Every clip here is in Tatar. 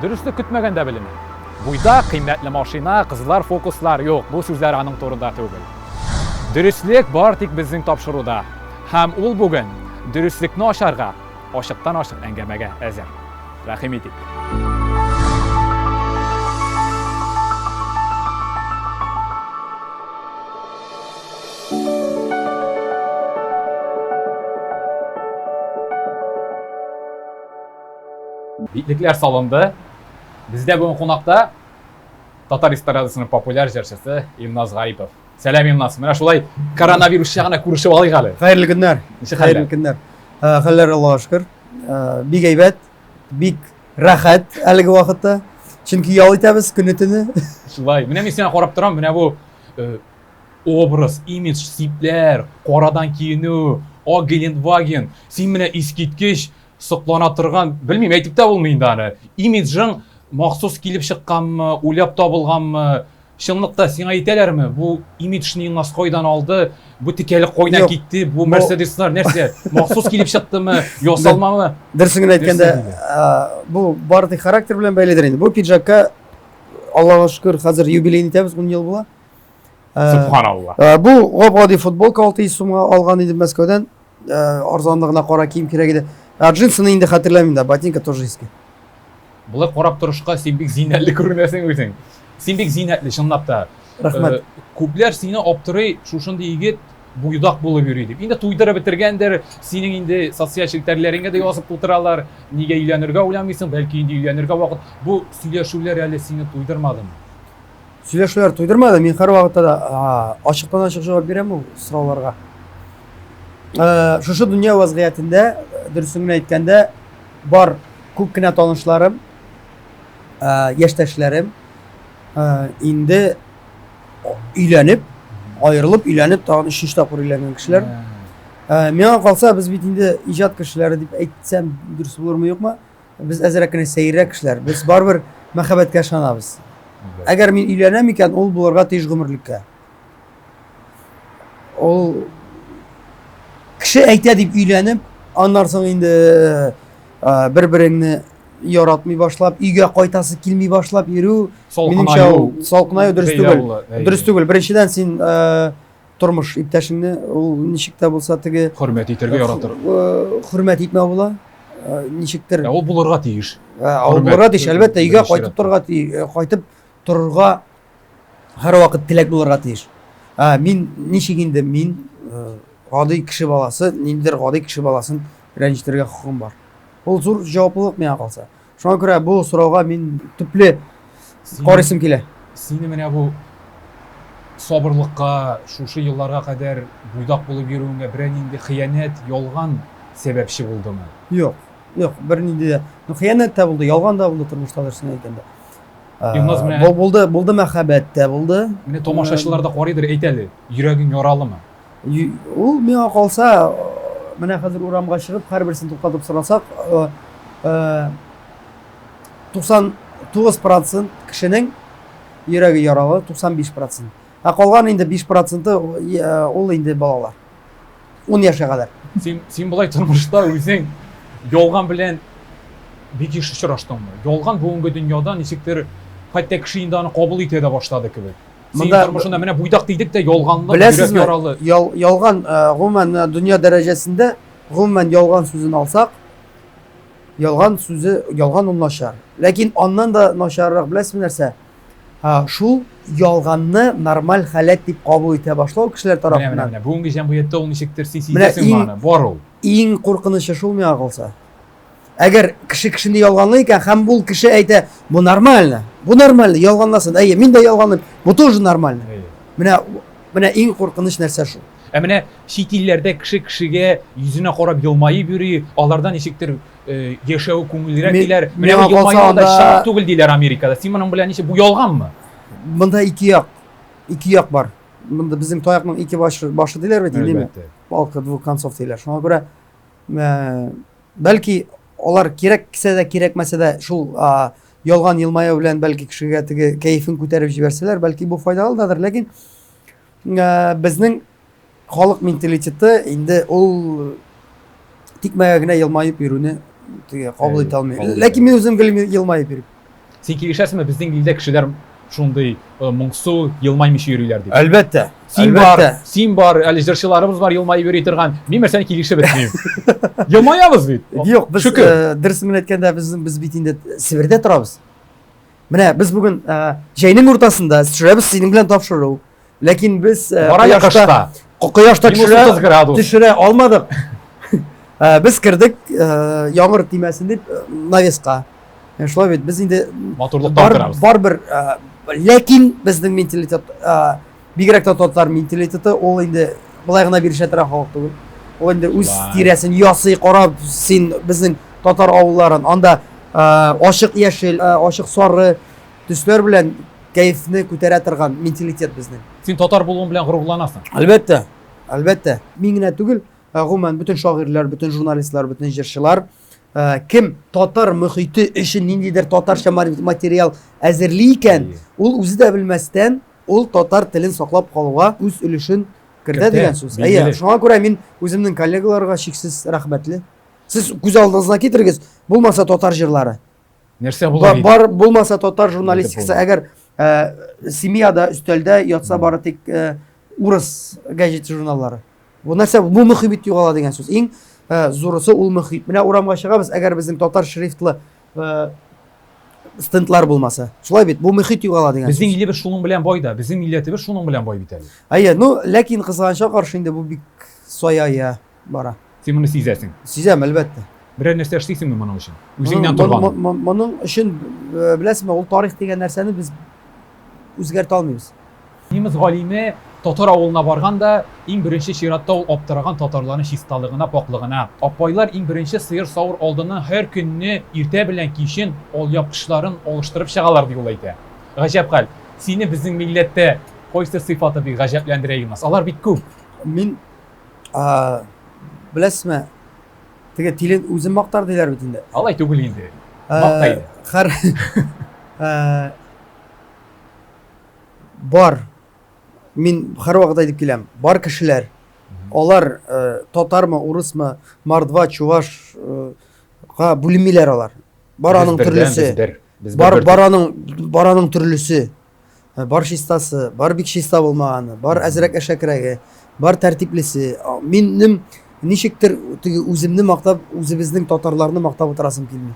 Дөреслек көтмәгәндә беленә. Буйда кыйммәтле машина, кызлар, фокуслар, юк, бу сүзләр аның турында түгел. Дөреслек бар тик безнең тапшыруда. Һәм ул бүген дөреслекне ачарга, ачыктан-ачык әңгәмәгә әзер. Рәхим итик. Битлекләр салынды. Бездә бүген кунакта татар эстрадасының популяр җырчысы Илназ Гарипов. Сәлам, Илназ. Менә шулай коронавирус чагына күрешеп алыйк әле. Хәерле көннәр. Ничек хәлләр? Хәерле көннәр. Э, хәлләр Аллага шөкер. Э, бик әйбәт, бик рәхәт әлеге вакытта. Чөнки ял итәбез көне-төне. Шулай. Менә мин сиңа карап торам, менә бу э, образ, имидж, сипләр, карадан киенү, ак Гелендваген. Син менә искиткеч соклана торган, белмим, әйтеп тә булмый инде аны. Имиджың махсус килеп чыкканмы, уйлап табылганмы? Чынлыкта сиңа әйтәләрме, бу имиджны Илназ кайдан алды, бу текәлек кайдан китте, бу Мерседеслар нәрсә, махсус килеп чыктымы, ясалмамы? Дөресен генә әйткәндә, бу бары тик характер белән бәйледер инде. Бу пиджакка, Аллага шөкер, хәзер юбилейын итәбез, 10 ел була. Субханалла. Бу гап-гади футболка 600 сумга алган идем Мәскәүдән. Арзанлы гына кара кием кирәк иде. Ә джинсыны инде хәтерләмим дә, ботинка тоже иске. Болай карап торышка син бик зиннәтле күренәсең үзең. Син бик зиннәтле, чынлап та. Рәхмәт. Күпләр сине аптырый, шушындый егет буйдак булып йөри дип. Инде туйдырып бетергәндер, синең инде социаль челтәрләреңә дә язып тутыралар. Нигә өйләнергә уйламыйсың, бәлки инде өйләнергә вакыт. Бу сөйләшүләр әле сине туйдырмадымы? Сөйләшүләр туйдырмады. Мин һәрвакытта да ачыктан-ачык җавап бирәм ул сорауларга. Шушы дөнья вазгыятендә, дөресен генә әйткәндә, бар күп кенә танышларым, яшьтәшләрем инде өйләнеп, аерылып, өйләнеп, тагын өченче тапкыр өйләнгән кешеләр. Миңа калса, без бит инде иҗат кешеләре дип әйтсәм, дөрес булырмы, юкмы? Без әзрәк кенә сәеррәк кешеләр. Без барыбер мәхәббәткә ышанабыз. Әгәр мин өйләнәм икән, ул булырга тиеш гомерлеккә. Ул кеше әйтә дип өйләнеп, аннан соң инде бер-береңне яратмый башлап, өйгә кайтасы килми башлап йөрү, минемчә, ул салкынаю дөрес түгел. Дөрес түгел. Беренчедән, син тормыш иптәшеңне ул ничек тә булса теге хөрмәт итәргә яратыр. Хөрмәт итмәү була. Ничектер. Ә ул булырга тиеш. Ул булырга тиеш, әлбәттә, өйгә кайтып торырга тиеш, кайтып торырга һәрвакыт теләк булырга тиеш. Ә мин ничек инде мин гади кеше баласы, ниндидер гади кеше баласын рәнҗетергә хокукым бар. Ул зур җаваплылык миңа калса. Шуңа күрә бу сорауга мин төпле карыйсым килә. Сине менә бу сабырлыкка, шушы елларга кадәр буйдак булып йөрүеңә берәр нинди хыянәт, ялган сәбәпче булдымы? Юк, юк, бернинди дә. Ну, хыянәт тә булды, ялган да булды тормышта, дөресен әйткәндә. Илназ, менә булды, булды мәхәббәт тә булды. Менә тамашачылар да карыйдыр, әйт әле, йөрәгең яралымы? Ул миңа калса, менә хәзер урамга чыгып, һәрберсен туктатып сорасак, 99% кешенең йөрәге яралы, 95%. Ә калган инде 5 проценты ул инде балалар. 10 яшькә кадәр. Син, син болай тормышта үзең ялган белән бик еш очраштыңмы? Ялган бүгенге дөньяда ничектер хәтта кеше инде аны кабул итә дә башлады кебек. Синең Монда тормышында менә буйдак дидек тә ялганлык, йөрәк Беләсезме, яралы. ял, ялган, гомумән, менә дөнья дәрәҗәсендә, гомумән ялган сүзен алсак, ялган сүзе, ялган ул начар. Ләкин аннан да начаррак беләсезме нәрсә? Шул ялганны нормаль халәт дип кабул итә башлау кешеләр Менә, менә, тарафыннан. менә. Бүгенге җәмгыятьтә ул ничектер син Менә сизәсеңме иң аны? Бар ул. Иң куркынычы шул миңа калса. Әгәр кеше кешене ялганлый икән, һәм бу кеше әйтә, бу нормально, бу нормально, ялганласын. Әйе, мин дә ялганлыйм, бу тоже нормально. Әйе. Менә, менә иң куркыныч нәрсә шул. Ә менә чит илләрдә кеше кешегә йөзенә карап елмаеп йөри, аларда ничектер яшәве күңеллерәк диләр. Менә бу елмаюы да чынлык түгел диләр Америкада. Син моның белән ничек, бу ялганмы? Монда ике як, ике як бар. Монда безнең таякның ике башы, башы диләр бит, инде. Палка двух концов диләр. Шуңа күрә бәлки алар кирәксә дә, кирәкмәсә дә шул ялган елмаю белән бәлки кешегә теге кәефен күтәреп җибәрсәләр, бәлки бу файдалы дадыр. Ләкин безнең халык менталитеты инде ул тикмәгә генә елмаеп йөрүне теге кабул итә алмый. Ләкин мин үзем гел елмаеп йөрим. Син килешәсеңме, безнең илдә кешеләр шундый э, моңсу, елмаймыйча йөриләр дип? Әлбәттә. Син бар, син бар, әле җырчыларыбыз бар елмаеп йөри торган. Мин мәсәлән килешеп бетмим. Елмаябыз бит. Юк, без э, дөресен генә әйткәндә, без без бит инде Себердә торабыз. Менә без бүген э, җәйнең уртасында төшерәбез синең белән тапшыру. Ләкин без э, кояшта кояшта төшерә, төшерә алмадык. Э, без кердек, э, яңгыр тимәсен дип навеска. Шулай бит, без инде матурлыктан торабыз. Барбер, ләкин безнең менталитет, бигрәк тә татар менталитеты, ул инде болай гына бирешә торган халык түгел. Ул инде үз тирәсен ясый, карап, син безнең татар авылларын, анда ачык яшел, ачык сары төсләр белән кәефне күтәрә торган менталитет безнең. Син татар булуың белән горурланасың. Әлбәттә, әлбәттә. Мин генә түгел, гомумән бөтен шагыйрьләр, бөтен журналистлар, бөтен җырчылар, кем татар мөхите өчен ниндидер татарча материал әзерли икән, ул үзе дә белмәстән, ул татар телен саклап калуга үз өлешен кертә дигән сүз. Әйе, шуңа күрә мин үземнең коллегаларга чиксез рәхмәтле. Сез күз алдыгызга китерегез, булмаса татар җырлары. Нәрсә булыр иде? Бар булмаса татар журналистикасы, әгәр э, семьяда өстәлдә ятса бары тик э, урыс газет журналлары. Бу нәрсә, бу мөхибит югала дигән сүз. Иң э, зурысы ул мөхит. Менә урамга чыгабыз, әгәр безнең татар шрифтлы э, стендлар булмаса. Шулай бит, бу мөхит югала дигән Безнең илебез шуның белән бай да, безнең милләтебез шуның белән бай бит әле. Әйе, ну, ләкин кызганычка каршы инде бу бик саяя бара. Син моны сизәсең. Сизәм, әлбәттә. Берәр нәрсә эшлисеңме моның өчен? Үзеңнән торган. Моның өчен, э, беләсеңме, ул тарих дигән нәрсәне без үзгәртә алмыйбыз. Немец галиме татар авылына барган да, иң беренче чиратта ул аптыраган татарларның чисталыгына, пакълыгына. Апайлар иң беренче сыер савыр алдыннан һәр көнне иртә белән кичен алъяпкычларын алыштырып чыгалар, ди ул әйтә. Гаҗәп хәл. Сине безнең милләттә кайсы сыйфаты бик гаҗәпләндерә, Илназ? Алар бик күп. Мин беләсезме, теге тилен үзен мактар диләр бит инде. Алай түгел инде. Макта инде. Хәр бар. Мин һәрвакыт әйтеп киләм, бар кешеләр. Алар татармы, урысмы, мордва, чуваш га бүленмиләр алар. Бар аның төрлесе. Бар бар аның бар аның төрлесе. Э, бар чистасы, бар бик чиста булмаганы, бар әзрәк әшәкрәге, бар тәртиплесе. Минем ничектер теге үземне мактап, үзебезнең татарларны мактап утырасым килми.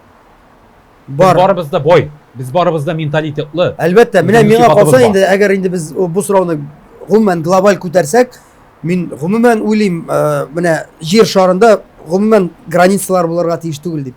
Бар. Без барыбыз да бай, без барыбыз да менталитетлы. Әлбәттә, менә миңа калса инде, әгәр инде без бу сорауны гомумән глобаль күтәрсәк, мин гомумән уйлыйм, э, менә җир шарында гомумән границалар булырга тиеш түгел дип.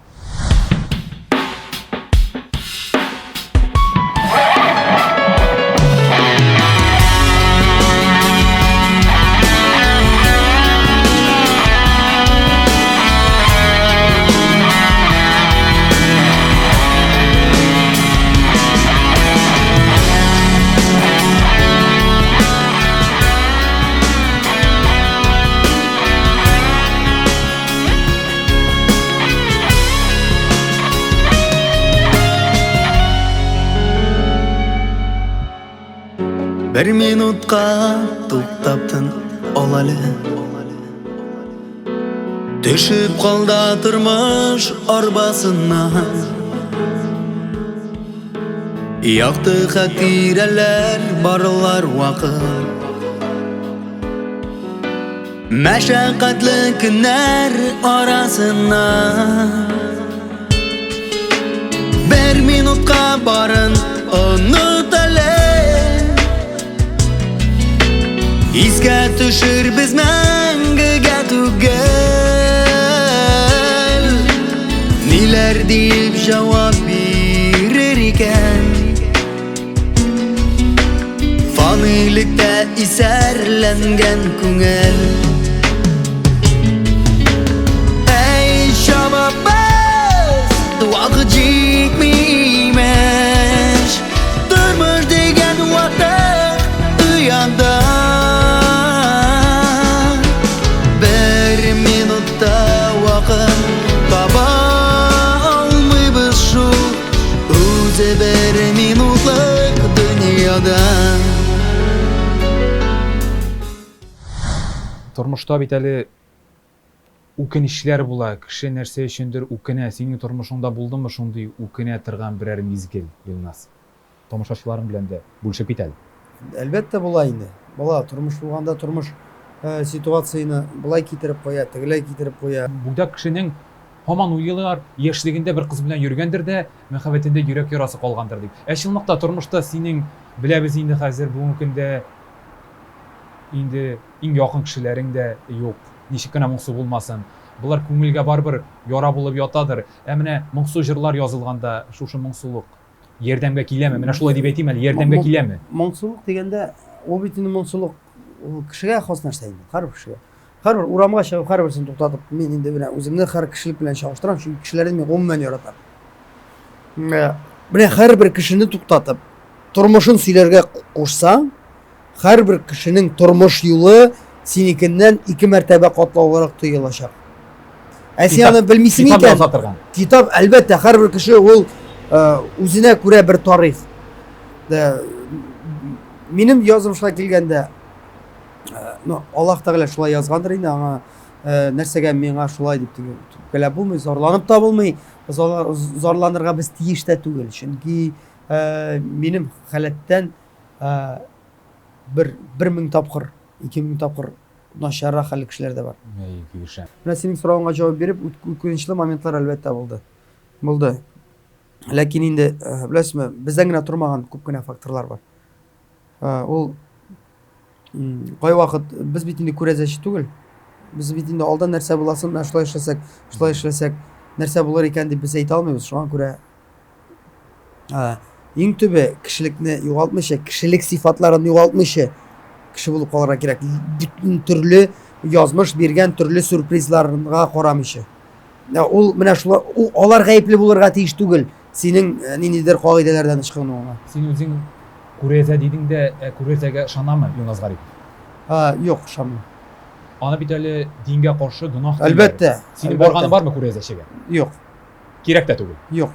Бер минутка туктап тын ал әле. Төшеп калда тормыш арбасыннан. Якты хатирәләр барлар вакыт. Мәшәкатьле көннәр арасыннан Бер минутка барын оныт әле Искә төшер без мәңгегә түгел Ниләр дип җавап бирер икән Фанилектә исәрләнгән күңел Әй, чабабыз, вакыт җитми имеш Тормыш дигән ватык ояда Бер минутта вакыт таба алмыйбыз шул Үзе бер минутлык дөньяда. Тормышта бит әле Үкенечләр була, кеше нәрсә өчендер үкенә. Синең тормышыңда булдымы шундый үкенә торган берәр мизгел, Илназ? Тамашачыларың белән дә бүлешеп кит әле. Әлбәттә була инде. Була. Тормыш булганда тормыш ситуацияне болай китереп куя, тегеләй китереп куя. Буйдак кешенең һаман уйлыйлар, яшьлегендә бер кыз белән йөргәндер дә, мәхәббәтендә йөрәк ярасы калгандыр дип. Ә чынлыкта тормышта синең, беләбез инде хәзер, бүгенге көндә инде иң якын кешеләрең дә юк. Ничек кенә моңсу булмасын, болар күңелгә барыбер яра булып ятадыр. Ә менә моңсу җырлар язылганда шушы моңсулык ярдәмгә киләме? Менә шулай дип әйтим әле, ярдәмгә киләме? Моңсулык дигәндә, ул бит инде моңсулык ул кешегә хас нәрсә инде, һәрбер кешегә. Һәрбер урамга чыгып, һәрберсен туктатып, мин инде менә үземне һәр кешелек белән чагыштырам, чөнки кешеләрне мин гомумән яратам. Менә һәрбер кешене туктатып, тормышын сөйләргә кушсаң, Һәрбер кешенең тормыш юлы синекеннән ике мәртәбә катлаулырак тоелачак. Ә син аны белмисең икән. Китап яза торган. Китап, әлбәттә, һәрбер кеше ул э, үзенә күрә бер тарих. Э, минем язмышка килгәндә, э, ну, Аллаһ Тәгалә шулай язгандыр инде аңа нәрсәгә миңа шулай дип үпкәләп булмый, зарланып та булмый. Зарланырга без тиеш тә түгел, чөнки минем халәттән бер 1000 тапкыр, 2000 тапкыр начаррак хәлле кешеләр дә бар. Әй, килешәм. Менә синең соравыңа җавап биреп, үкенечле моментлар әлбәттә булды. Булды. Ләкин инде, беләсезме, бездән генә тормаган күп кенә факторлар бар. Ул кайвакыт без бит инде күрәзәче түгел. Без бит инде алдан нәрсә буласын, менә шулай эшләсәк, шулай эшләсәк, нәрсә булыр икән дип без әйтә алмыйбыз. Шуңа күрә Иң төбе кешелекне югалтмыйча, кешелек сыйфатларын югалтмыйча кеше булып калырга кирәк. Бөтен төрле язмыш биргән төрле сюрпризларга карамыйча. Ул менә шулар, ул алар гаепле булырга тиеш түгел. Синең э, ниндидер кагыйдәләрдән ычкынуыңа. Син үзең күрәзә дидең дә, ә күрәзәгә ышанамы Илназ Гарипов? А, юк, ышанмыйм. Аны бит әле дингә каршы гөнаһ диләр. Әлбәттә. Синең барганың бармы күрәзәчегә? Юк. Кирәк тә түгел. Юк,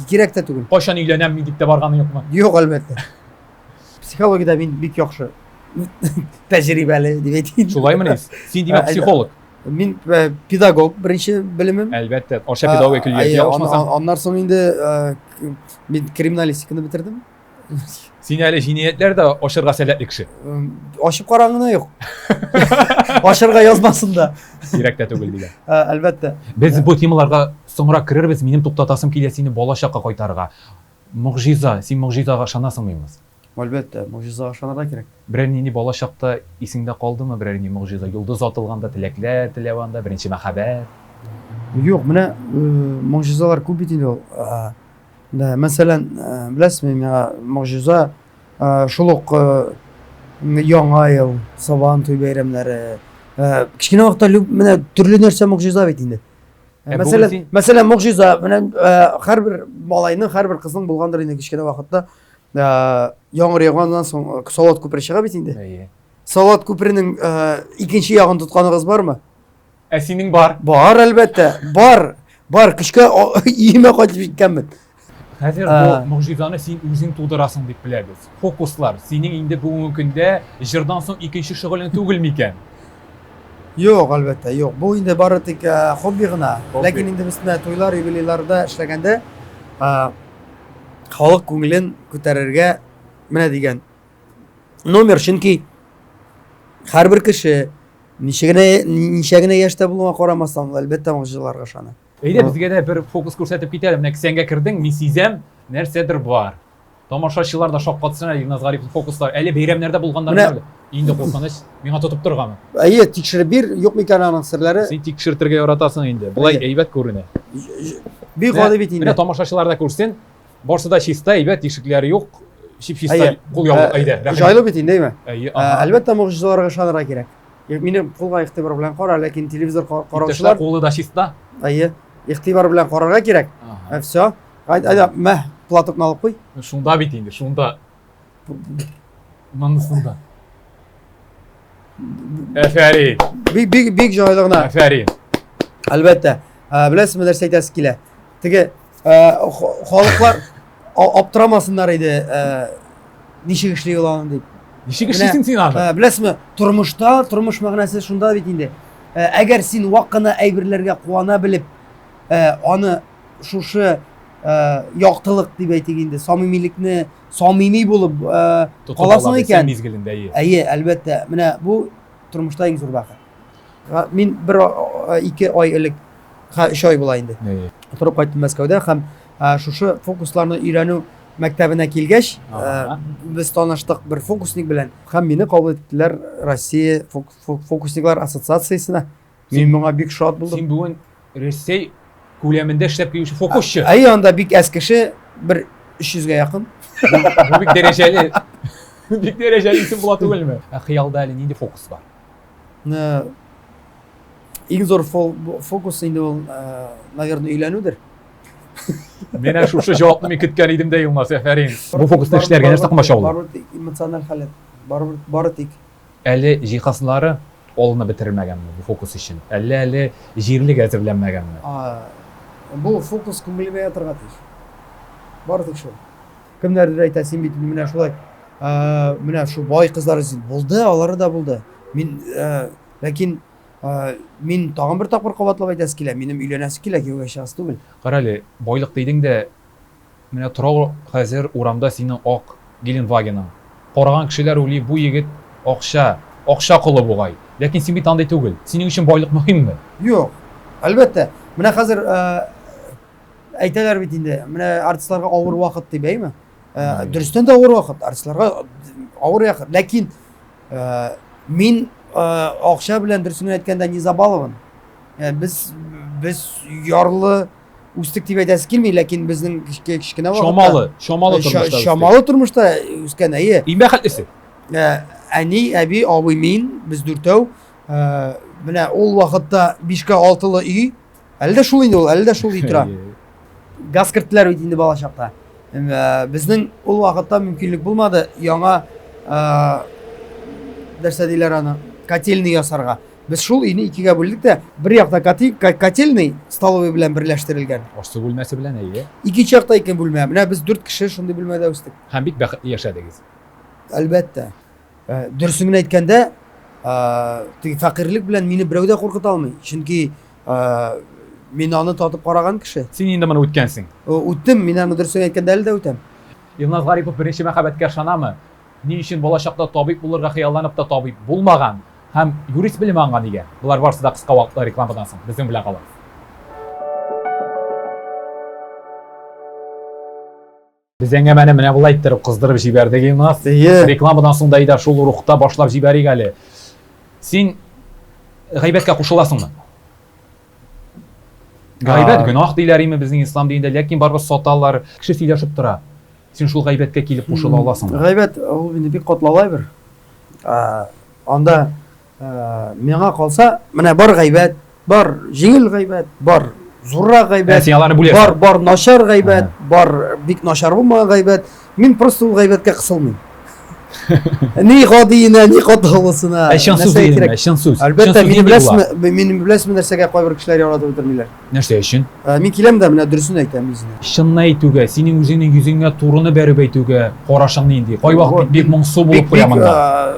кирәк тә түгел. Кайчан өйләнәм мин дип тә барганың юкмы? Юк, әлбәттә. Психологиядә мин бик яхшы тәҗрибәле дип әйтим. Шулаймыни? Син димәк психолог. Мин э, педагог беренче белемем. Әлбәттә, Арча педагогия көллияте ялгышмасам. Аннан соң инде э, мин криминалистиканы бетердем. Син әле җинаятьләр дә ачырга сәләтле кеше. Ачып караган гына юк. Ачырга язмасын да. Кирәк тә түгел дигән. Әлбәттә. Без бу темаларга соңрак керербез. Минем туктатасым килә сине балачакка кайтарырга. Могҗиза, син могҗизага ышанасыңмы, Илназ? Әлбәттә, могҗизага ышанырга кирәк. Берәр нинди балачакта исеңдә калдымы берәр нинди могҗиза? Йолдыз атылганда, теләкләр теләү анда, беренче мәхәббәт? Юк, менә могҗизалар күп бит инде ул. Да, мәсәлән, э, беләсезме, миңа могҗиза э, шул ук э, Яңа ел, Сабан туй бәйрәмнәре. Кечкенә вакытта менә төрле нәрсә могҗиза бит инде. Мәсәлән, мәсәлән, могҗиза, менә һәрбер малайның, һәрбер кызның булгандыр инде кечкенә вакытта. Яңгыр яуганнан соң Салават күпере чыга бит инде. Әйе. Салават күперенең икенче ягын тотканыгыз бармы? Ә синең бар? Бар, әлбәттә, бар. Бар, көчкә өемә кайтып җиткәнмен. Хәзер бу могҗизаны син үзең тудырасың дип беләбез. Фокуслар синең инде бүгенге көндә җырдан соң икенче шөгылең түгел микән? Юк, әлбәттә, юк. Бу инде бары тик хобби гына. Ләкин инде без менә туйлар, юбилейларда эшләгәндә халык күңелен күтәрергә менә дигән номер, чөнки һәрбер кеше Ничә генә ничә генә яшьтә булуыңа карамастан, ул әлбәттә могҗизаларга ышана. Әйдә безгә дә бер фокус күрсәтеп кит әле. Менә кесәңгә кердең, мин сизәм, нәрсәдер бар. Тамашачылар да шаккатсын әле Илназ Гарипов фокуслар. Әле бәйрәмнәрдә булганнар Менә әле. Инде куркыныч. Миңа тотып торгамы? Әйе, тикшереп бир, юк микән аның серләре? Син тикшертергә яратасың инде. Болай әйбәт күренә. Бик гади бит инде. Менә тамашачылар да күрсен. Барсы да чиста, әйбәт, тишекләре юк. Чип-чиста кул яулык, әйдә. Рәхим. Җайлы бит инде, әйме? Әйе, ага. Әлбәттә, могҗизаларга ышанырга кирәк. Минем кулга игътибар белән кара, ләкин телевизор караучылар кулы да чиста. Әйе, игътибар белән карарга кирәк. Все. Әйдә, мә, платокны алып куй. Шунда бит инде, шунда. Монысында. Әфәрин. Бик бик бик җайлы гына. Әфәрин. Әлбәттә. Беләсезме, нәрсә әйтәсе килә? Теге халыклар аптырамасыннар иде, ничек эшли ул аны дип. Ничек эшлисең син аны? Беләсезме, тормышта, тормыш мәгънәсе шунда бит инде. Әгәр син вак кына әйберләргә куана белеп, аны шушы яктылык дип әйтик инде, самимилекне самими булып каласың икән. Мизгелендә, әйе. Әйе, әлбәттә. Менә бу тормышта иң зур бәхет. Мин бер ике ай элек, өч ай була инде. Торып кайттым Мәскәүдә һәм шушы фокусларны өйрәнү мәктәбенә килгәч, без таныштык бер фокусник белән һәм мине кабул иттеләр Россия фокусниклар ассоциациясенә. Мин моңа бик шат булдым. Син бүген Рәсәй күләмендә эшләп килүче фокусчы. Әйе, анда бик әз кеше, бер 300гә якын. Бу бик дәрәҗәле. Бик дәрәҗәле исем була түгелме? Ә хыялда әле нинди фокус бар? Иң зур фокус инде ул, наверное, өйләнүдер. Менә шушы җавапны мин көткән идем дә, Илназ, афәрин. Бу фокусны эшләргә нәрсә комачаулый? Барыбер тик эмоциональ халәт. Барыбер бары тик. Әле җиһазлары алынып бетерелмәгәнме бу фокус өчен? Әллә әле җирлек әзерләнмәгәнме? Бу фокус күңелемә ятырга тиеш. Бары тик шул. Кемнәрдер әйтә, син бит менә шулай, менә шул бай кызлар өчен. Булды, алары да булды. Мин, ләкин мин тагын бер тапкыр кабатлап әйтәсе килә, минем өйләнәсе килә, кияүгә чыгасы түгел. Кара әле, байлык дидең дә, Менә тора хәзер урамда синең ак Геленвагеның. Караган кешеләр уйлый, бу егет акча, акча колы бугай. Ләкин син бит андый түгел. Синең өчен байлык мөһимме? Юк. Әлбәттә. Менә хәзер әйтәләр бит инде, менә артистларга авыр вакыт дип, әйме? Дөрестән дә авыр вакыт, артистларга авыр вакыт. Ләкин мин акча белән дөресен әйткәндә не забалован. Без без ярлы үстек дип әйтәсе килми, ләкин безнең кечкенә вакытта чамалы, чамалы тормышта. Чамалы тормышта үскән, әйе. Иң бәхетлесе. Әни, әби, абый, мин, без дүртәү. Менә ул вакытта бишкә алтылы өй. Әле дә шул инде ул, әле дә шул өй тора. Газ керттеләр бит инде бала чакта. Безнең ул вакытта мөмкинлек булмады яңа нәрсә диләр аны, котельный ясарга. Без шул өйне икегә бүлдек тә, бер якта котельный столовый белән берләштерелгән. Аш-су бүлмәсе белән, әйе. Икенче якта ике бүлмә. Менә без дүрт кеше шундый бүлмәдә үстек. Һәм бик бәхетле яшәдегез. Әлбәттә. Э, дөресен генә әйткәндә, э, теге фәкыйрьлек белән мине берәү дә куркыта алмый. Чөнки э, мин аны татып караган кеше. Син инде моны үткәнсең. Үттем, мин аны дөресен әйткәндә әле дә үтәм. Илназ Гарипов беренче мәхәббәткә ышанамы? Ни өчен балачакта табиб булырга хыялланып та табиб булмаган? Һәм юрист белеме аңа нигә? Болар барысы да кыска вакытлы рекламадан соң. Безнең белән калыгыз. Без әңгәмәне менә болай иттереп кыздырып җибәрдек, Илназ. Әйе. Рекламадан соң да әйдә шул рухта башлап җибәрик әле. Син гайбәткә кушыласыңмы? Гайбәт гөнаһ диләр име безнең ислам динендә, ләкин барыбер саталар. Кеше сөйләшеп тора. Син шул гайбәткә килеп кушыла аласыңмы? Гайбәт ул инде бик катлаулы әйбер. Анда миңа калса, менә бар гайбәт, бар җиңел гайбәт, бар зуррак гайбәт. Син аларны бүләсең. Бар бар начар гайбәт, бар бик начар булмаган гайбәт. Мин просто ул гайбәткә кысылмыйм. Ни гадиенә, ни катлаулысына. Ә чын сүз дигәнме? Чын сүз. Әлбәттә, мине беләсезме, мине беләсезме нәрсәгә кайбер кешеләр яратып бетермиләр? Нәрсә өчен? Мин киләм дә менә дөресен әйтәм үзенә. Чынны әйтүгә, синең үзеңнең йөзеңә турыны бәреп әйтүгә карашың нинди? Кайвакыт бик моңсу булып куя монда.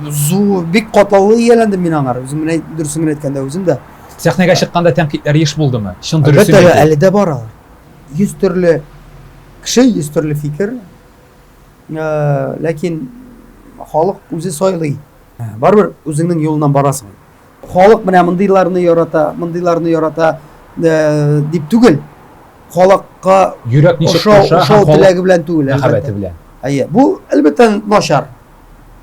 Зу, бик катлаулы ияләндем мин аңар. Үзем менә дөресен генә әйткәндә үзем дә. Сәхнәгә чыкканда тәнкыйтьләр еш булдымы? Чын дөресен әйтү. Әлбәттә, әле дә бар алар. Йөз төрле кеше, йөз төрле фикер. Ләкин халык үзе сайлый. Барыбер үзеңнең юлыннан барасың. Халык менә мондыйларны ярата, мондыйларны ярата э, дип түгел. Халыкка йөрәк ничек куша, ошау теләге белән түгел, мәхәббәте белән. Әйе, бу әлбәттә начар.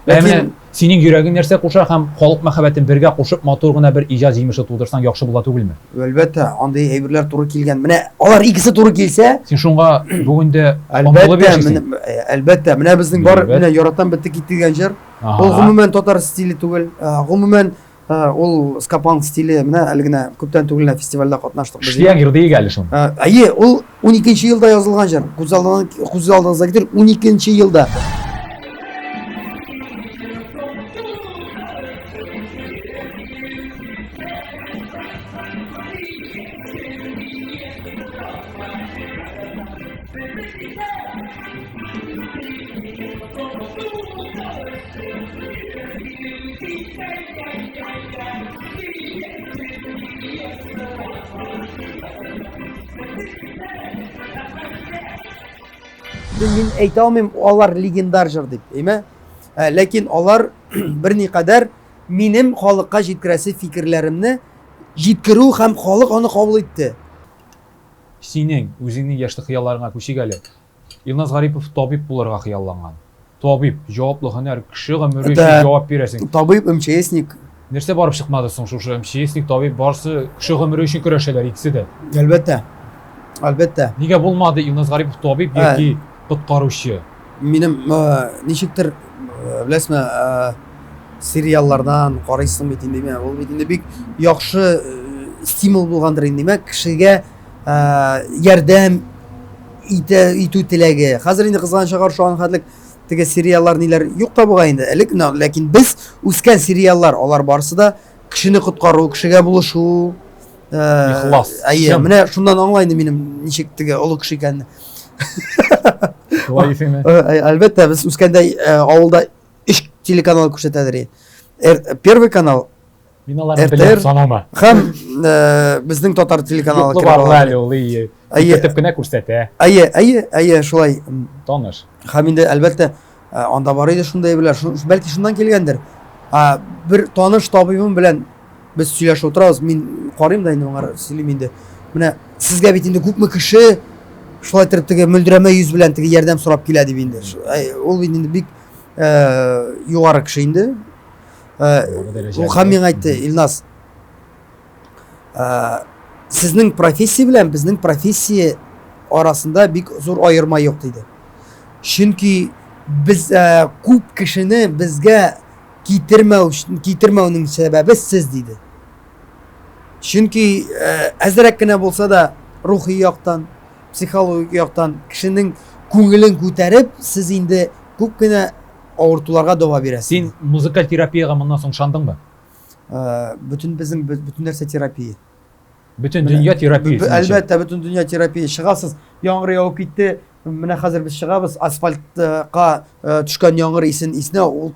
Ләкин синең йөрәгең нәрсә куша һәм халык мәхәббәтен бергә кушып матур гына бер иҗат җимеше тудырсаң яхшы була түгелме? Әлбәттә, андый әйберләр туры килгән. Менә алар икесе туры килсә, син шуңа бүген дә омтылып яшисең. Әлбәттә, менә безнең бар, менә яратам бетте китте дигән җыр. Ул гомумән татар стиле түгел. Гомумән ул скапанг стиле. Менә әле генә күптән түгел генә фестивальдә катнаштык без. Шлягер диек әле шуны. Әйе, ул 12 елда язылган җыр. Күз алдына күз алдыгызга китереп, 12 елда. Мин әйтә алмыйм, алар легендар җыр дип, әйме? Ә, ләкин алар берникадәр минем халыкка җиткерәсе фикерләремне җиткерү һәм халык аны кабул итте. Синең үзеңнең яшьлек хыялларыңа күчик әле. Илназ Гарипов табиб булырга хыялланган. Табиб, җаваплы һөнәр, кеше гомере өчен җавап бирәсең. Табиб, МЧСник. Нәрсә барып чыкмады соң шушы МЧСник, табиб барсы кеше гомере өчен көрәшәләр икесе дә. Әлбәттә. Әлбәттә. Нигә булмады Илназ Гарипов табиб яки коткаручы? Минем ничектер, беләсезме, сериаллардан карыйсың бит инде, ул бит инде бик яхшы стимул булгандыр инде, кешегә ярдәм итә итү теләге. Хәзер инде кызганычка каршы аның хәтлек теге сериаллар ниләр юк та бугай инде. Элек, ләкин без үскән сериаллар, алар барысы да кешене коткару, кешегә булышу. Ихлас. Әйе, менә шуннан аңла инде минем ничек теге олы кеше икәнне. Шулай дисеңме? Әлбәттә, без үскәндә авылда өч телеканал күрсәтәдер. Первый канал, Мин аларны беләм, санама. Һәм безнең татар телеканалы кереп ала. Әле ул, ие. Әйе. кенә күрсәтә. Әйе, әйе, әйе, шулай. Таныш. Һәм инде әлбәттә, анда бар иде шундый әйберләр. Бәлки шуннан килгәндер. Бер таныш табибым белән без сөйләшеп утырабыз. Мин карыйм да инде моңар сөйлим инде. Менә сезгә бит инде күпме кеше шулай итеп теге мөлдерәмә йөз белән теге ярдәм сорап килә дип инде. Ул бит инде бик югары кеше инде. Ул һәм миңа әйтте, Илназ, сезнең профессия белән безнең профессия арасында бик зур аерма юк диде. Чөнки без күп кешене безгә китермәү китермәүнең сәбәбе сез диде. Чөнки әзрәк кенә булса да рухи яктан, психологик яктан кешенең күңелен күтәреп, сез инде күп кенә авыртуларга дәва бирәсез. Син музыкаль терапиягә моннан соң ышандыңмы? Бөтен безнең бөтен нәрсә терапия. Бөтен дөнья терапия. Әлбәттә, бөтен дөнья терапия. Чыгасыз, яңгыр явып китте. Менә хәзер без чыгабыз, асфальтка төшкән яңгыр исен иснәү, ул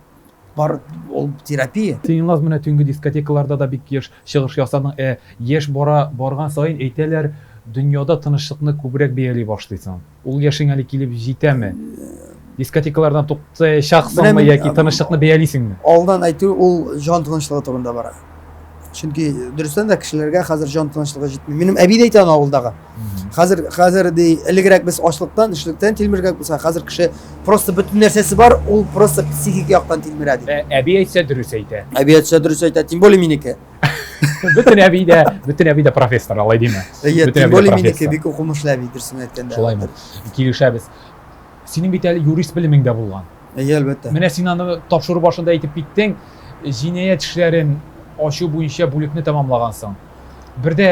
бар ул терапия. Син, Илназ, менә төнге дискотекаларда да бик еш чыгыш ясадың. Ә яшь бара барган саен әйтәләр, дөньяда тынычлыкны күбрәк бәяли башлыйсың. Ул яшең әле килеп җитәме? Дискотекалардан туктаячаксыңмы яки тынычлыкны бәялисеңме? Алдан әйтү ул җан тынычлыгы турында бара. Чөнки дөрестән дә кешеләргә хәзер җан тынычлыгы җитми. Минем әби дә әйтә аны авылдагы. Хәзер хәзер ди, элегрәк без ачлыктан, эшлектән тилмергән булса, хәзер кеше просто бөтен нәрсәсе бар, ул просто психик яктан тилмерә ди. Ә, әби әйтсә дөрес әйтә. Әби әйтсә дөрес әйтә, тем более минеке. Бөтен әби дә, бөтен әби дә профессор, алай димә. Әйе, тем более минеке бик укымышлы әби, дөресен әйткәндә. Шулаймы? Килешәбез. Синең бит әле юрист белемең дә булган. Әйе, әлбәттә. Менә син аны тапшыру башында әйтеп киттең, җинаять эшләрен ачу буенча бүлекне тәмамлагансың. Бер дә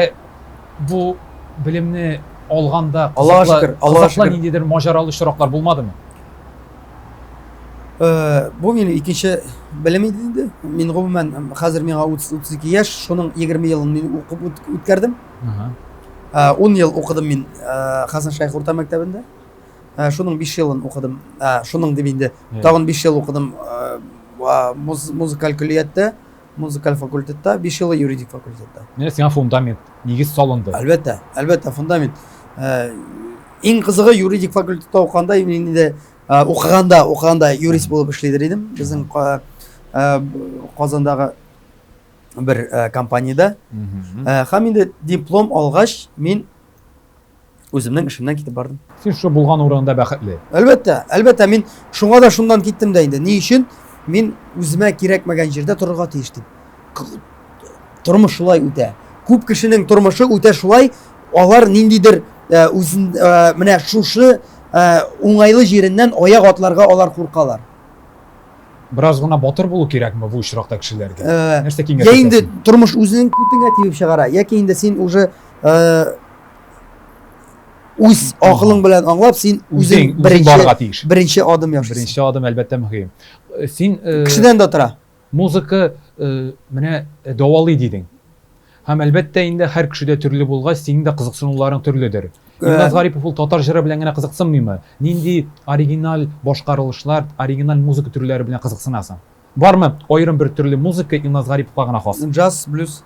бу белемне алганда кызыклы, кызыклы ниндидер маҗаралы очраклар булмадымы? Э, бу минем икенче белем иде инде. Мин гомумән хәзер миңа 30-32 яшь, шуның 20 елын мин укып үткәрдем. 10 э, ел укыдым мин э, Хәсән Шәйх урта мәктәбендә. Шуның 5 елын укыдым. Шуның дип инде тагын 5 ел укыдым музыкаль көллияттә, музыкаль факультетта, 5 елы юридик факультетта. Менә сиңа фундамент, нигез салынды. Әлбәттә, әлбәттә, фундамент. Иң кызыгы юридик факультетта укыганда мин инде укыганда, укыганда юрист булып эшлидер идем. Безнең Казандагы бер компаниядә. Һәм инде диплом алгач, мин үземнең эшемнән китеп бардым. Син шушы булган урынында бәхетле. Әлбәттә, әлбәттә, мин шуңа да шуннан киттем дә инде. Ни өчен? Мин үземә кирәкмәгән җирдә торырга тиеш дип. Тормыш шулай үтә. Күп кешенең тормышы үтә шулай, алар ниндидер э, үзен э, менә шушы э, уңайлы җиреннән аяк атларга алар куркалар. Бераз гына батыр булу кирәкме бу очракта кешеләргә? Нәрсә киңәш Я инде тормыш үзенең күтеңә тибеп чыгара, яки инде син уже үз акылың белән аңлап, син үзең беренче барырга тиеш. Беренче адым ясыйсың. Беренче адым әлбәттә мөһим. Син кешедән дә тора. Музыка менә дәвалый дидең. Һәм әлбәттә инде һәр кешедә төрле булгач, синең дә кызыксынуларың төрледер. Илназ Гарипов ул татар җыры белән генә кызыксынмыймы? Нинди оригиналь башкарылышлар, оригиналь музыка төрләре белән кызыксынасың? Бармы аерым бер төрле музыка Илназ Гариповка гына хас? Джаз, блюз.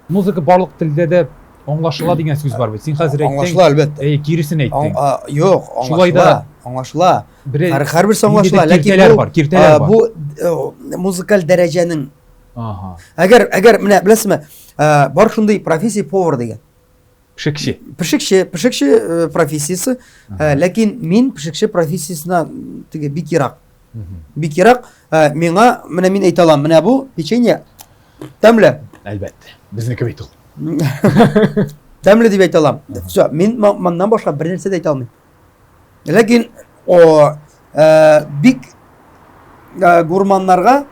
Музыка барлык телдә дә Аңлашыла дигән сүз бар бит. Син хәзер әйттең. Аңлашыла, әлбәттә. Әй, киресен әйттең. Юк, Шулай да аңлашыла. Һәр һәрберсе аңлашыла, ләкин киртәләр бар, киртәләр бар. Бу э, музыкаль дәрәҗәнең Ага. Әгәр әгәр менә беләсезме, э, бар шундый профессия повар дигән. Пешекче. Пешекче, пешекче э, профессиясе, ләкин мин пешекче профессиясенә теге бик ерак. Бик ерак. Миңа менә мин әйтә алам, менә бу печенье Тәмле. Әлбәттә. Безнеке бит ул. Тәмле дип әйтә алам. Все, мин моннан башка бер нәрсә дә әйтә алмыйм. Ләкин о э, бик э, гурманнарга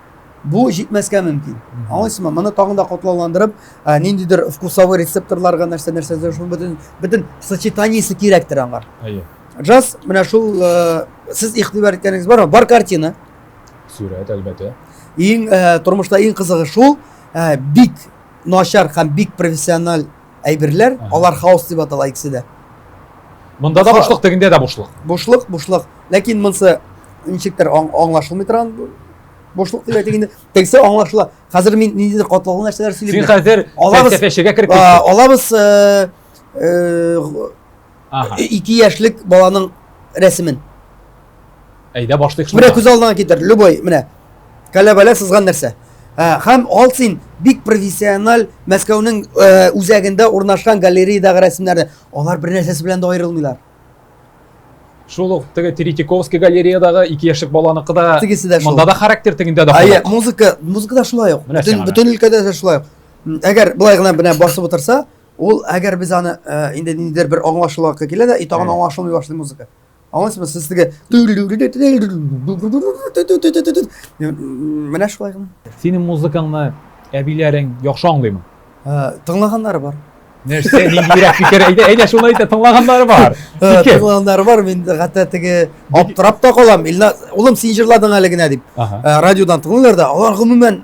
бу җитмәскә мөмкин. Аңлыйсызмы? Моны тагын да катлауландырып, э, ниндидер вкусовой рецепторларга нәрсә нәрсә шул бөтен бөтен сочетаниесе кирәктер аңар. Әйе. Джаз менә шул э, сез игътибар иткәнегез бармы? Бар картина. Сурәт, әлбәттә. Иң э, тормышта иң кызыгы шул, э, бик начар һәм бик профессиональ әйберләр, алар хаос дип атала икесе дә. Монда да бушлык, тегендә дә бушлык. Бушлык, бушлык. Ләкин монсы ничектер аңлашылмый торган бушлык дип әйтик инде. Тегесе аңлашыла. Хәзер мин ниндидер катлаулы нәрсәләр сөйлим. Син хәзер фәлсәфәчегә кереп киттең. Алабыз э, э, ике яшьлек баланың рәсемен. Әйдә башлыйк шуннан. Менә күз алдыңа китер, любой, менә. Каләбәлә сызган нәрсә. Ә, һәм ал син бик профессиональ Мәскәүнең э, үзәгендә урнашкан галереядагы рәсемнәрне. Алар бер нәрсәсе белән дә аерылмыйлар. Шул ук теге Третьяковский галереядагы ике яшьлек баланыкы да Тегесе дә шул. Монда да характер, тегендә дә Әйе, музыка, музыка да шулай ук. Бөтен, бөтен өлкәдә дә шулай ук. Әгәр былай гына менә басып утырса, ул әгәр без аны э, инде ниндидер бер аңлашылуга килә дә, и тагын аңлашылмый башлый музыка. Аңлыйсызмы? Сез теге менә шулай гына. Синең музыкаңны әбиләрең яхшы аңлыймы? Тыңлаганнары бар. Нәрсә, ниндирәк фикер? Әйдә, әйдә шуны әйтә, тыңлаганнары бар. Тыңлаганнары бар. Мин хәтта теге аптырап та калам. Илназ, улым, син җырладың әле генә дип. Радиодан тыңлыйлар да. Алар гомумән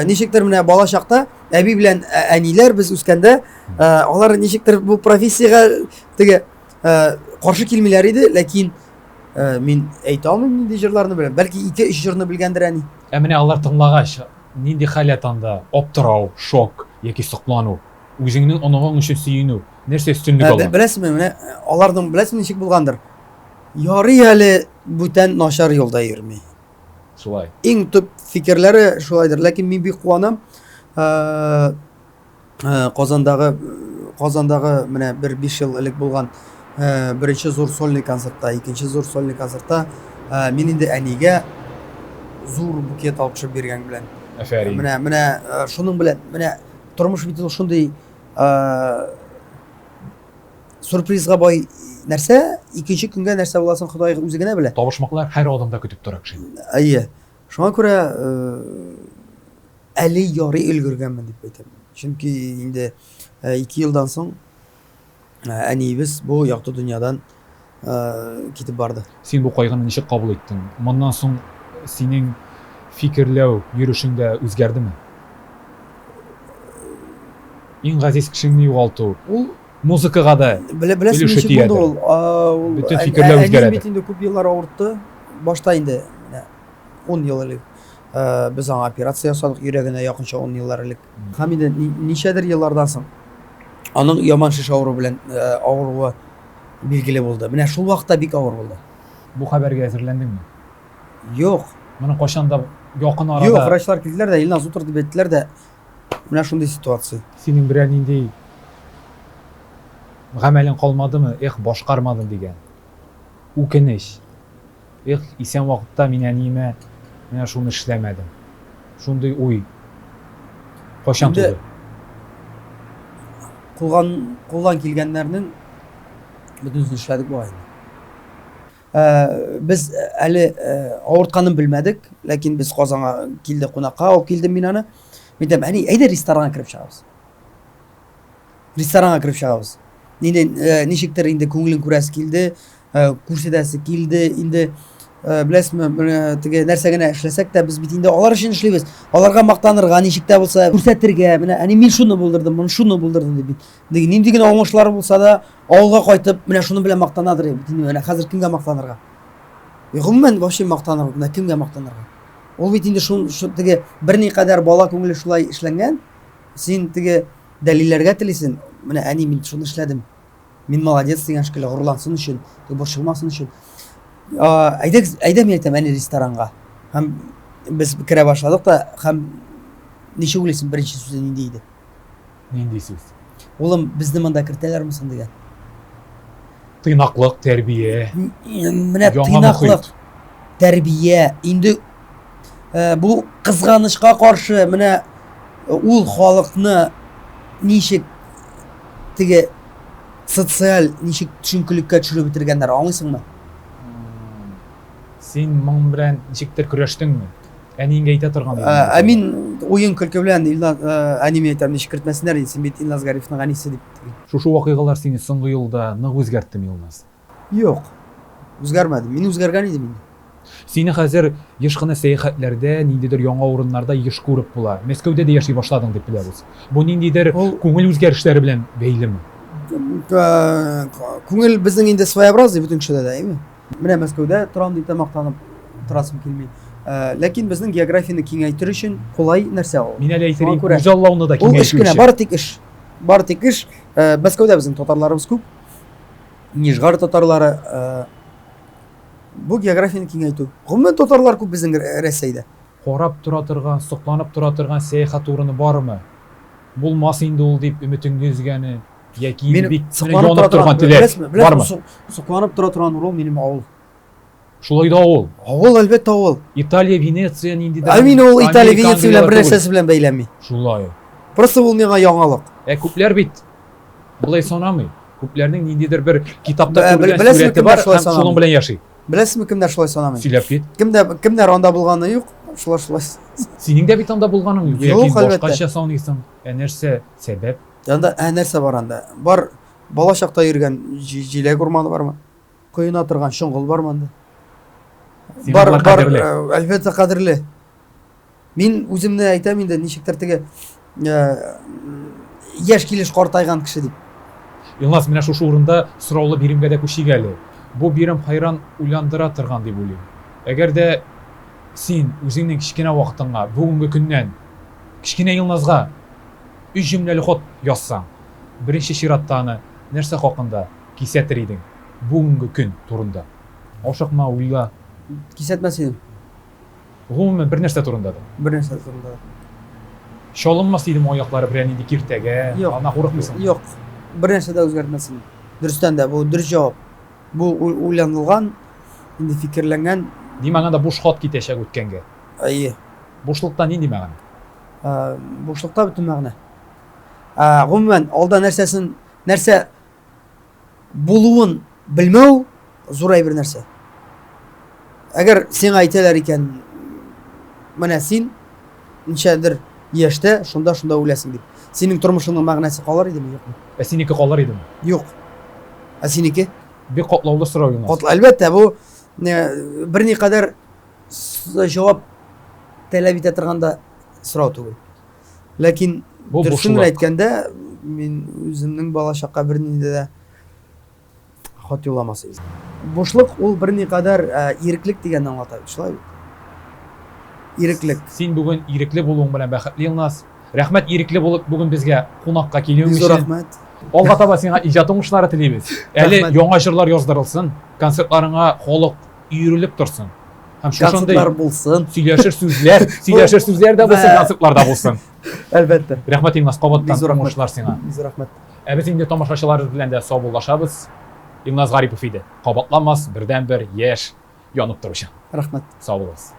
ничектер менә бала чакта әби белән әниләр без үскәндә, алар ничектер бу профессиягә теге Э, каршы килмиләр иде, ләкин э, мин әйтә алмыйм нинди җырларны беләм. Бәлки ике-өч җырны белгәндер әни. Ә менә алар тыңлагач, нинди халәт анда? Аптырау, шок яки соклану? Үзеңнең оныгың өчен сөенү. Нәрсә өстенлек Ә, ала? Беләсезме, менә э, аларның беләсезме ничек булгандыр? Ярый әле бүтән начар юлда йөрми. Шулай. Иң төп фикерләре шулайдыр. Ләкин мин бик куанам. Э, Э, Казандагы Казандагы менә бер 5 ел элек булган э, беренче зур сольный концертта, икенче зур сольный концертта э, мин инде әнигә зур букет алып төшеп биргән белән. Афәрин. Менә менә шуның белән менә тормыш бит ул шундый сюрпризга бай нәрсә, икенче көнгә нәрсә буласын Ходай үзе генә белә. Табышмаклар һәр адымда көтеп тора кешене. Әйе. Шуңа күрә Әле ярый өлгергәнмен дип әйтәм. Чөнки инде 2 елдан соң әниебез бу якты дөньядан китеп барды. Син бу кайгыны ничек кабул иттең? Моннан соң синең фикерләү, йөрешең дә үзгәрдеме? Иң газиз кешеңне югалту, ул музыкага да беләсең өлеше ничек булды тиядер. ул? Ул Бөтен фикерләү әнием үзгәрәдер. бит инде күп еллар авыртты. Башта инде менә 10 ел элек Э, без аңа операция ясадык йөрәгенә якынча 10 еллар элек. Һәм инде ничәдер еллардан соң аның яман шеш авыру белән э, авыруы билгеле булды. Менә шул вакытта бик авыр булды. Бу хәбәргә әзерләндеңме? Юк. Моны кайчан да якын арада. Юк, врачлар килделәр дә, Илназ утыр дип әйттеләр дә, менә шундый ситуация. Синең берәр нинди гамәлең калмадымы? Эх, башкармадым дигән. Үкенеч. Эх, исән вакытта мин әниемә менә шуны эшләмәдем. Шундый уй кайчан Инде туды? Кулган, кулдан килгәннәрнең бөтенесен эшләдек бугай инде. Э, без әле э, авыртканын белмәдек, ләкин без Казанга килде кунакка, алып килдем мин аны. Мин әйтәм, әни, әйдә ресторанга кереп чыгабыз. Ресторанга кереп чыгабыз. Инде э, ничектер инде күңелен күрәсе килде, э, күрсәтәсе килде. Инде э, беләсезме, менә теге нәрсә генә эшләсәк тә, без бит инде алар өчен эшлибез. Аларга мактанырга, ничек тә булса күрсәтергә, менә әни мин шуны булдырдым, мин шуны булдырдым дип бит. Теге нинди генә уңышлары булса да, авылга кайтып, менә шуны белән мактанадыр бит инде. Менә хәзер кемгә мактанырга? Гомумән, вообще мактанырга, менә кемгә мактанырга? Ул бит инде шул, шул теге берникадәр бала күңеле шулай эшләнгән. Син теге дәлилләргә телисен. Менә әни, мин шуны эшләдем. Мин молодец дигән шикелле горурлансын өчен, борчылмасын өчен. Әйдәгез, әйдә мин әйтәм, әни ресторанга. Һәм без керә башладык та, һәм ничек уйлыйсың, беренче сүзе нинди иде? Нинди сүз? Улым, безне монда кертәләрме соң дигән. Тыйнаклык, тәрбия. Менә тыйнаклык, тәрбия. Инде э, бу кызганычка каршы менә ул халыкны ничек теге социаль ничек төшенкелеккә төшереп бетергәннәр, аңлыйсыңмы? Син моң белән ничектер көрәштеңме? Әниеңгә әйтә торган идең. Ә мин уен көлке белән Илназ әниемә әйтәм, ничек кертмәсеннәр инде, син бит Илназ Гарифның әнисе дип. Шушы вакыйгалар сине соңгы елда нык үзгәрттеме, Илназ? Юк. Үзгәрмәдем. Мин үзгәргән идем инде. Сине хәзер еш кына сәяхәтләрдә, ниндидер яңа урыннарда еш күреп була. Мәскәүдә дә яши башладың дип беләбез. Бу ниндидер Ул... күңел үзгәрешләре белән бәйлеме? Күңел безнең инде своеобразный бөтен кешедә дә, әйеме? Менә Мәскәүдә торам дип тә мактанып торасым килми. Ләкин безнең географияне киңәйтер өчен кулай нәрсә ул. Мин әле әйтер идем, үзаллауны да киңәйтү Ул эш кенә, бары тик эш. Бары тик эш. Мәскәүдә безнең татарларыбыз күп. Нижгар татарлары, Бу географияне киңәйтү. Гомумән татарлар күп безнең Рәсәйдә. Карап тора торган, сокланып тора торган сәяхәт урыны бармы? Булмас инде ул дип өметеңне өзгәне яки инде бик янып торган теләк бармы? Сокланып тора торган урын минем авыл. Шулай да авыл. Авыл, әлбәттә, авыл. Италия, Венеция ниндидер. Ә мин ул Италия, Венеция белән бер нәрсәсе белән бәйләнми. Шулай. Просто ул миңа яңалык. Ә күпләр бит болай санамый. Күпләрнең ниндидер бер китапта күргән сурәте бар һәм шуның белән яши. Беләсезме, кемнәр шулай санамый? Сөйләп кит. Кемдә кемнәр анда булганы юк, шулар шулай. Синең дә бит анда булганың юк. Юк, әлбәттә. Башкача саныйсың. Ә нәрсә сәбәп? Анда ә нәрсә бар анда? Бар бала чакта йөргән җиләк урманы бармы? Коена торган чоңгыл бармы анда? Бар, бар, әлбәттә кадерле. Мин үземне әйтәм инде, ничектер теге яшь килеш картайган кеше дип. Илназ, менә шушы урында сораулы биремгә дә күчик әле. Бу бирем хайран уйландыра торган дип уйлыйм. Әгәр дә син үзеңнең кечкенә вакытыңа, бүгенге көннән кечкенә Илназга өч җөмләле хат язсаң, беренче чиратта аны нәрсә хакында кисәтер идең? Бүгенге көн турында. Ашыкма, уйла. Кисәтмәс идем. Гомумән, бер нәрсә турында да. Бер нәрсә турында да. Чалынмас идем аяклары берәр нинди киртәгә. Юк. Аннан курыкмыйсың? Юк. Бер нәрсә дә үзгәртмәс идем. Дөрестән дә, бу дөрес җавап. Бу уйланылган, инде фикерләнгән. Димәк, анда буш хат китәчәк үткәнгә. Әйе. Бушлыкта нинди мәгънә? Бушлыкта бөтен мәгънә. Гомумән, алда нәрсәсен, нәрсә булуын белмәү зур әйбер нәрсә. Әгәр сиңа әйтәләр икән, менә син ничәдер яшьтә шунда-шунда үләсең дип. Синең тормышыңның мәгънәсе калыр идеме, юкмы? Ә синеке калыр идеме? Юк. Ә синеке? Бик катлаулы сорау, Юнас. Кат, әлбәттә, бу берникадәр җавап таләп итә торган да сорау түгел. Ләкин Бу дөресен генә бушлык. әйткәндә, мин үземнең балачакка бернинди дә хат юлламас идем. Бушлык ул берникадәр э, иреклек дигәнне аңлата бит, шулай бит? Иреклек. Син бүген ирекле булуың белән бәхетле, Илназ. Рәхмәт ирекле булып бүген безгә кунакка килүең Бик зур өчен. рәхмәт. Алга таба сиңа иҗат уңышлары телибез. Әле Рәхмәт. яңа җырлар яздырылсын, концертларыңа халык өерелеп торсын. Һәм шушындый Концертлар булсын. сөйләшер сүзләр, сөйләшер сүзләр дә булсын, концертлар да булсын. Әлбәттә. Рәхмәт, Илназ, кабаттан Бик зур рәхмәт. уңышлар сиңа. Бик зур рәхмәт. Ә без инде тамашачыларыбыз белән дә саубуллашабыз. Илназ Гарипов иде. Кабатланмас, бердәнбер яшь, янып торучы. Рәхмәт. Сау булыгыз.